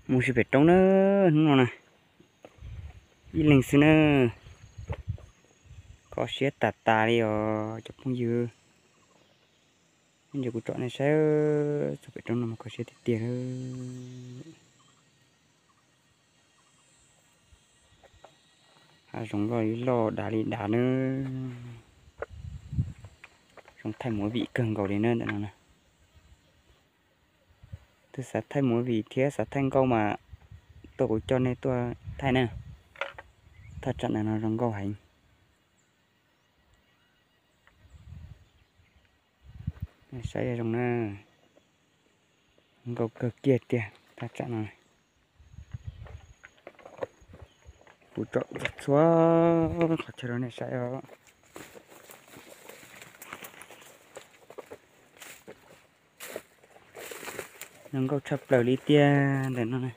Mus si pem roob na, hnub no na, ib leeg xwb na, kho siab tas tas li os cov phooj ywg. Nco kuv tsom nej saib, txog pem roob no mas kho siab tiag tiag. Hav zoov loj li loj, dav li dav na. Zoo thaij movie kawg nkaus li na ntawm no na. Twb xav thaij movie thiab xav thaij nkauj mas tuaj kuv coj nej tuaj thaij na. Thaj tsam ntawm no zoo nkauj heev. Saib zoo na, nkauj kawg kiag tiag thaj tsam no. Kuv tsom txhua qhov chaw rau nej saib os. Zoo nkauj tshaj plaws li tiag ntawm no na.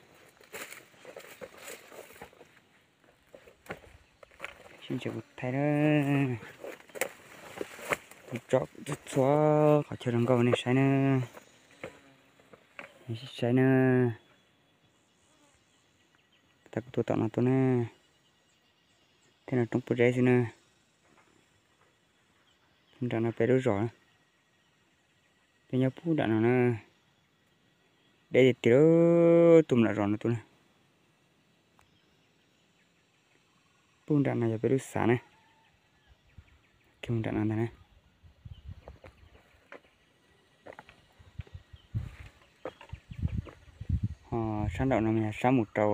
Sib ntshe kuv thaij na, kuv tsom txhua qhov chaw zoo nkauj nej saib na. Saib na, tas kuv tuaj tom no tuaj na, thiab no roob puag zeb xwb na. Nram no peb lub zos, peb nyob puag nram no na. Deb tiag tiag, tuaj nram zos no tuaj na. Puag nram no yog peb lub xav na. Kiag nram no ntag na. Ho sab nraum no mas yog sab mus rau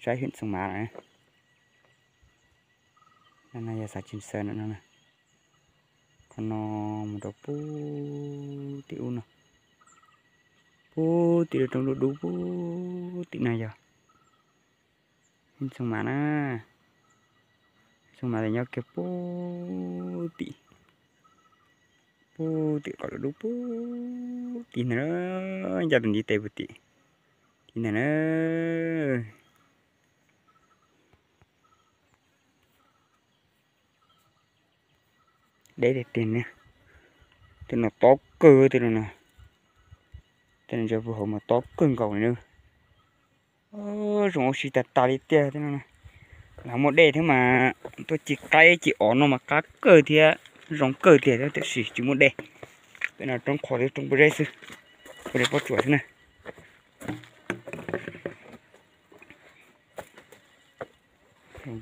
sab Hiam Txoos Mav lawm. No yog xav Tsis Xaws no. Qhov no mus rau puag tim ub no, puag tim lub roob dub dub puag tim no yog Hiam Txoos Mav na. Txoos Mav nyob kiag puag tim, puag tim qhov dub dub puag tim ntag na, ncaj tus ntiv tes puag tim, tim ntag na. Deb tiag tiag ne, tej no tob kawg tej no na, tej no ntsia puag hauv mas tob kawg nkaus li na. Zoo ua si tas tas li tiag tej no. Lam muaj dej thiab mas tuaj ci qaib ci os no mas qab kawg thiab zoo kawg tiag tiam sis tsis muaj dej. Peb no roob qhuav li roob pob zeb xwb, pob zeb pob tsuas xwb na.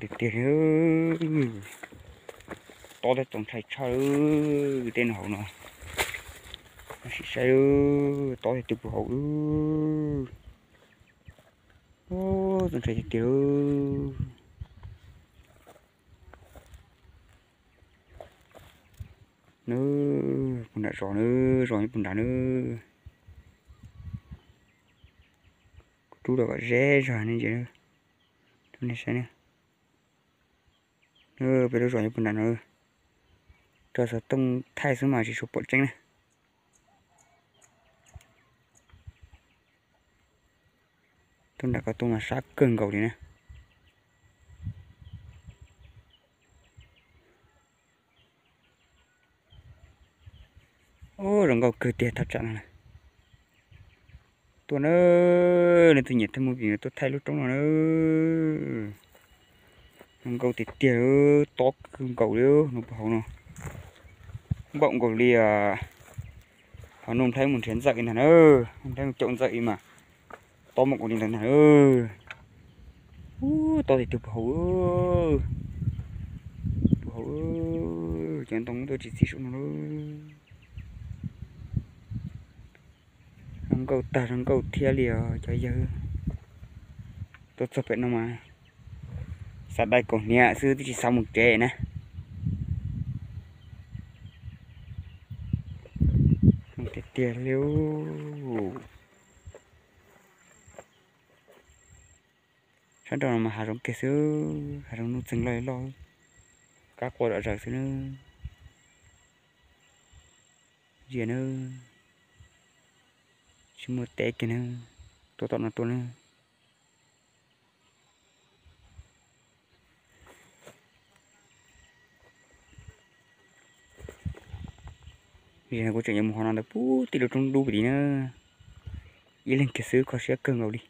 Tiag tiag, tob tej txaus ntshai tshaj tej no hauv no. Sim saib, tob tej twg puag hauv. Txaus ntshai tiag tiag. Nws puag nram zos, nws zos nyob puag nrad na. Kuv rub rau kom ze zog ne, rau nej saib na. Peb lub zos nyob puag nrad no, rau xov tooj thaij xwb mas tsis tshua pom tseeb na. Tuaj nram ko tuaj mas sab kawg nkaus li na. Zoo nkauj kawg tiag thaj tsam no. Tuaj na, nej tus nyiam thaij movie tuaj thaij lub roob no na. Zoo nkauj tiag tiag, tob kawg nkaus li no puag hauv no. Npaum nkaus li hauv Nuj Nplhaib mus nrhiav ntxawm ntag na, Nuj Nplhaib mus caum ntxawm mas tob npaum nkaus li ntawd ntag. Ub, tob tiag tiag puag hauv, puag hauv, cov ntoo tuaj tsis txi saum no lawm. Zoo nkauj tag zoo nkauj thiab li os cov yawg. Tuaj txog pem no mas xav dai kaus hniav xwb twb tsis xav mus tsev na. Tiag tiag li. Sab nraum no mas hav zoov kiag xwb, hav zoov nuj txeeg loj loj, kab qua zom zaws xwb na. Zias na, tsis muaj teb kiag na, tuaj tom no tuaj na. Kuv tseem yuav mus hov no ntawd puag tim lub roob dub pem tid na. Ib leeg kiag xwb kho siab kawg nkaus li.